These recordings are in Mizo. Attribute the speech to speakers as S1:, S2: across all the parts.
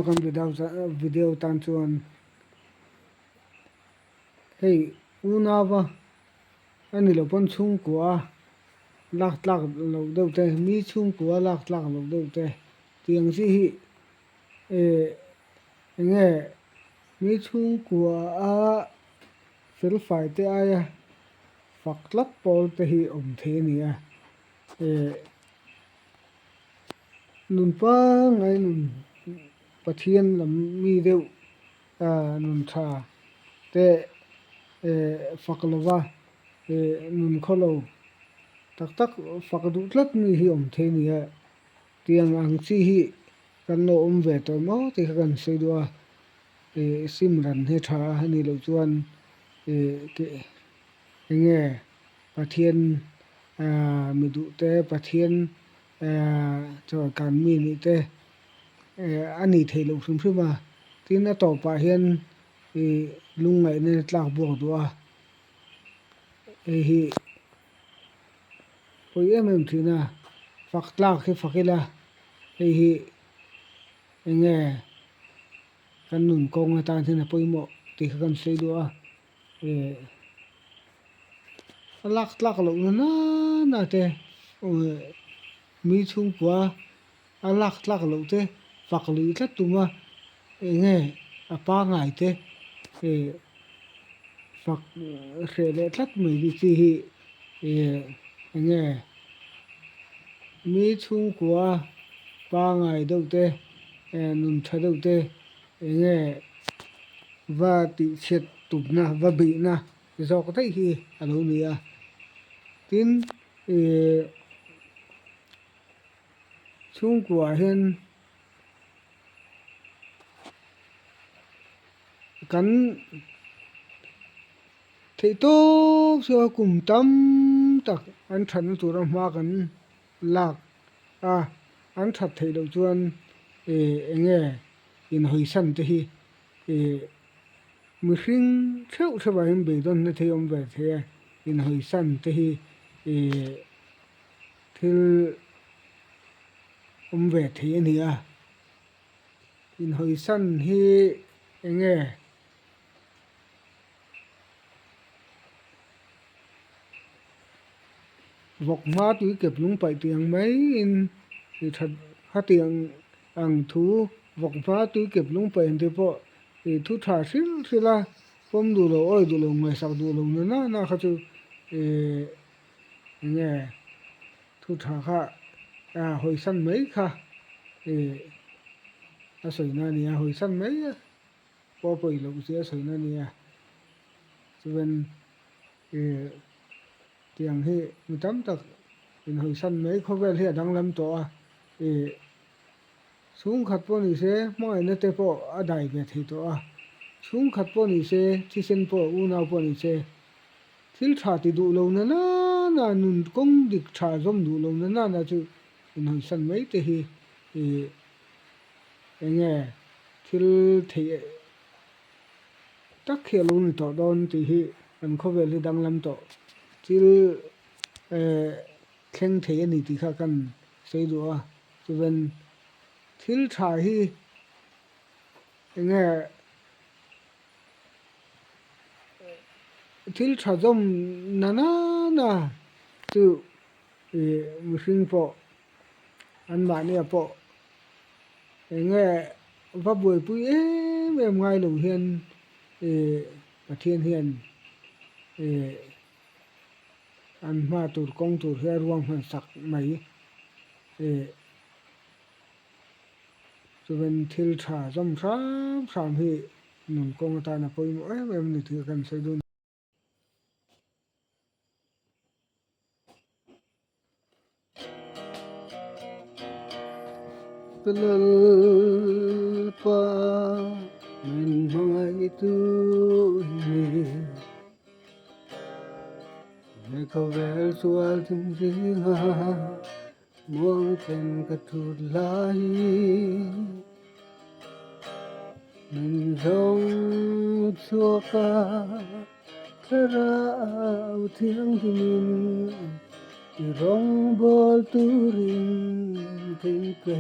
S1: Kan video tan chuan hei unauva a ni loh pawn chhungkua lak tlak loh deuh te mi chhungkua lak tlak loh deuh te tih ang chi hi eh eng nge mi chhungkua a fel fai te aia fak tlat pawl te hi awm thei a ni a eh. Nun pangngai nun Pathian lam mi deuh nun tha te fak lova nun khaw lo tak tak fak duh tlat mi hi awm thei a ni a, tiang ang chi hi kan lo awm ve tawh maw tih kha kan sawi duh a, sim ran hi tha a nih loh chuan eng nge Pathian mi duh te Pathian chuan kan mi nih te a nih theih loh hrim hrim a, tin a tawpah hian ih lungngaihna tlak buak duh a, hei hi pawi em em thin a, fak tlak hi fak ila hei hi eng nge kan nun kawng atan hian a pawimawh tih kha kan sawi duh a. A lak tlak loh na nana te mi chhungkua a lak tlak loh te fak lui tlat tum a eng nge a pangngai te fak hreh leh tlat mai hi chi hi eng nge mi chhungkua pangngai deuh te nun tha deuh te eng nge. Va tihchhiat tumna, va beihna zawk daih hi a lo ni a. Tin, ih chhungkuaah hian kan theih tawp chu a kum tam tak an thatna tura hma kan lak a, an that theih loh chuan ih eng nge inhawisan te hi ih mihring theuh theuh ah hian beidawnna thei awm ve thei a, inhawisan te hi ih thil awm ve thei a ni a, inhawisan hi eng nge vawk hma tui kep lung paih tih ang maiin ih that hetiang ang thu vawk hma tui kep lung paih ang te pawh ih thu tha hrilh hrilh a pawm duh lo awi duh lo ngaihsak duh lo na na na kha chu ih eng nge thu tha kha a hawisan mai kha ih a sawi na a ni a hawisan mai a. Pawh pawi loh zia sawi na nia. Chuan ih tiang hi mi tam tak inhawisan mai khawvel hi a danglam tawh a, ih chhungkhat pawh ni se hmangaihna te pawh a dai ve thei tawh a, chhungkhat pawh ni se thisen pawh unau pawh ni se thil tha ti duh lo na nana nun kawng dik tha zawm duh lo na nana chu inhawisan mai te hi ih Eng nge thil theih tak hi a lo ni tawh dawn tih hi kan khawvel hi danglam tawh thil eh thleng thei a ni tih kha kan sawi duh a, chuan thil tha hi eng nge thil tha zawm na nana chu ih mihring pawh anmahnia pawh eng nge va buaipui em em ngai lo hian ih Pathian hian ih an hma tur kawng tur hi a ruang hman sak mai ih chuan thil tha zawm hram hram hi nun kawng atana pawimawh em em a ni tih kan sawi dun. Ka Lalpa min hmangaihtu i ni. He khawvel sual thim zinga muangchen ka thut laiin min zawng chhuak a. Thlarau thianghlimin i rawngbawl turin min pe.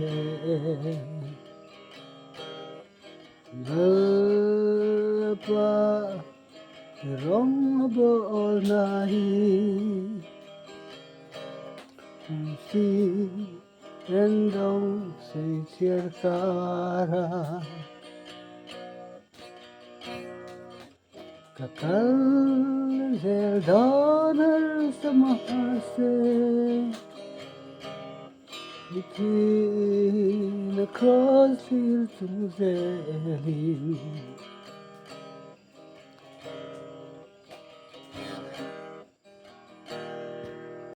S1: Lalpa rawng a bawl na hi si endawng sei chhiar kara. Ka kal zel dawn harsa mahse Mitthina kraws thlir chung zelin.